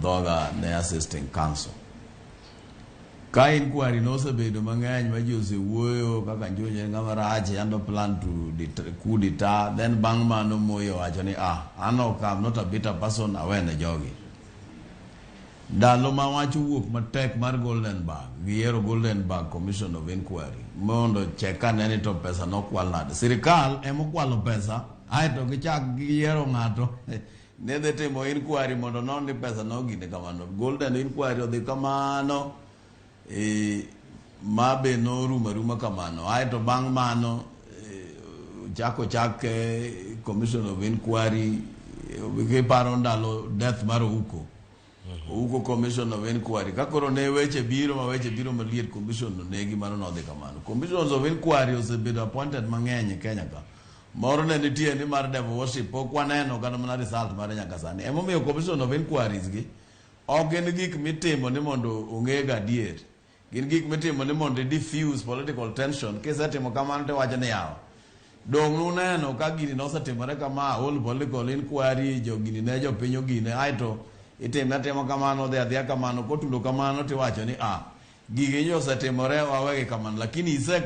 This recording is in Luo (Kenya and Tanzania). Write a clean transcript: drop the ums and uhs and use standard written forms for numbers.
dhoga ne assisting counsel. Ka inquiry nosebedo mang'eny ma ji osewuoyo kaka Njunya en ng'ama rach, yando plan to coup d'etat, then bang' mano Moi owacho ni ah, an ok, I'm not a bitter person, awene jogi. Ndalo ma wach owuok matek mar Goldenberg, giyiero Goldenberg Commission of Inquiry mondo check ane ni to pesa nokwal nade. Sirikal ema okwalo pesa, aeto gichak giyiero ng'ato ne dhi timo inquiry mondo non ni pesa nogine kamano. Golden Inquiry odhi kamano, ma be norumo aruma kamano. Aeto bang' mano chako chak Commission of Inquiry, kiparo ndalo death mar Ouko. Ouko Commission of Inquiry. Ka koro ne weche biro ma weche biro maliet, commission no negi mano nodhi kamano. Commissions of Inquiry osebedo appointed mang'eny e Kenya ka. Moro ne nitie ni mar devil worship, pok waneno kata mana result mare nyaka sani. Emomiyo Commission of Inquiries gi ok gin gik mitimo ni mondo ong'e gadier. Gin gik mitimo ni mondo i diffuse political tension. Kisetimo kamano tiwacho ni yawa. Dong' nuneno ka gini nosetimore kama, whole political inquiry, jo gini ne jopiny ogine, aeto itime atima kamano, dhi adhiya kamano, kotundo kamano tiwacho ni ah, gigi nyo osetimore, wawegi kamano, lakini ise